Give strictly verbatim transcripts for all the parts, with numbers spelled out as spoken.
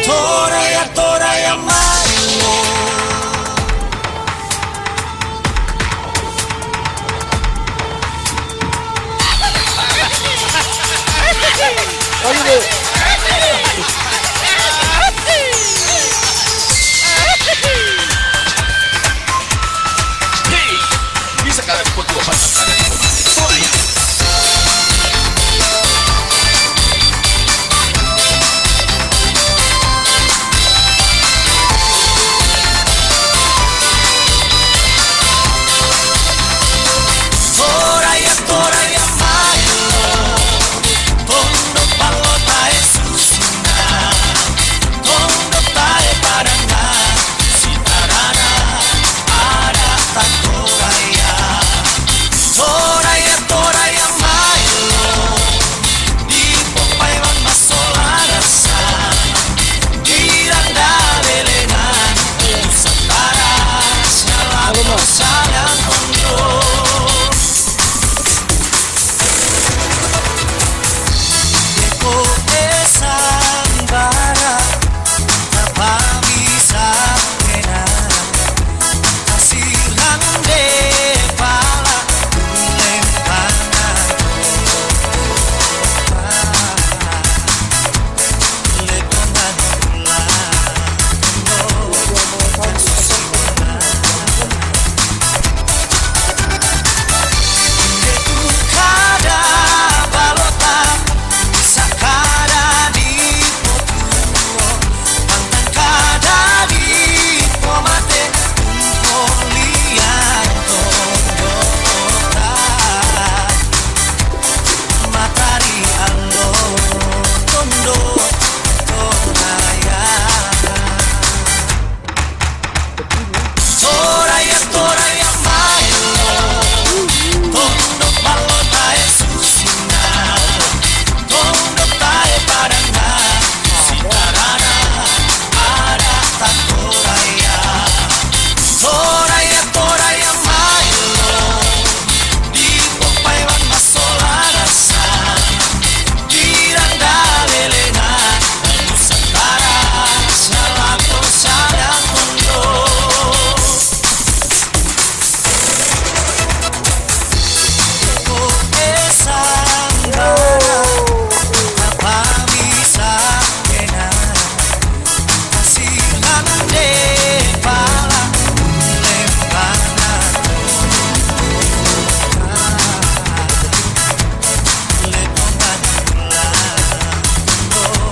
Toraya, Toraya Milo. Hey, bisa kalian buat dua pasang tangan di bawah. Toraya. Toraya, Toraya Milo. Tondo palota e susina. Tondo tae padana. Sitarana. Ada ta Toraya. Toraya, Toraya Milo. Di popai wan masola rasa. Girang da belengan. Usah taras. Salam, salam, tondo.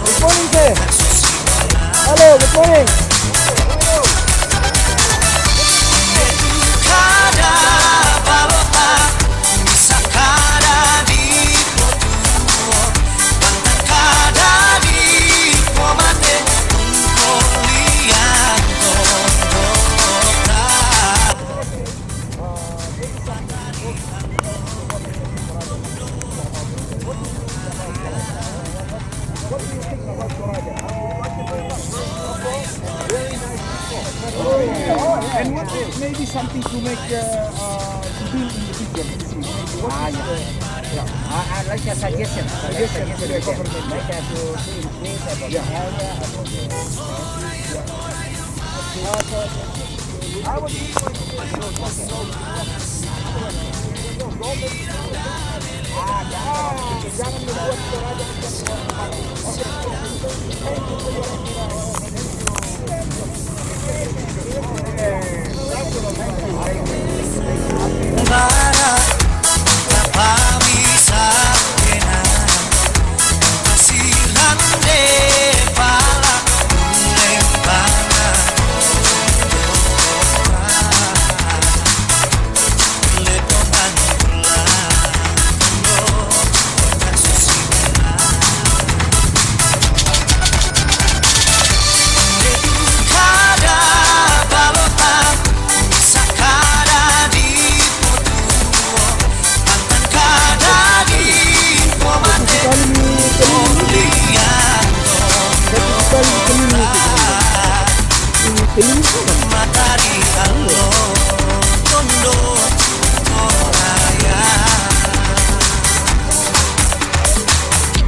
Good morning, sir. Hello, good morning. And what maybe something to make, uh, uh, to build in the future, you see. What is, uh, yeah. Uh, uh, like a suggestion. Suggestion to the government. Like, uh, to, to increase about the area, about the, yeah. Uh, so,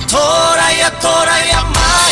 Toraya, Toda llamada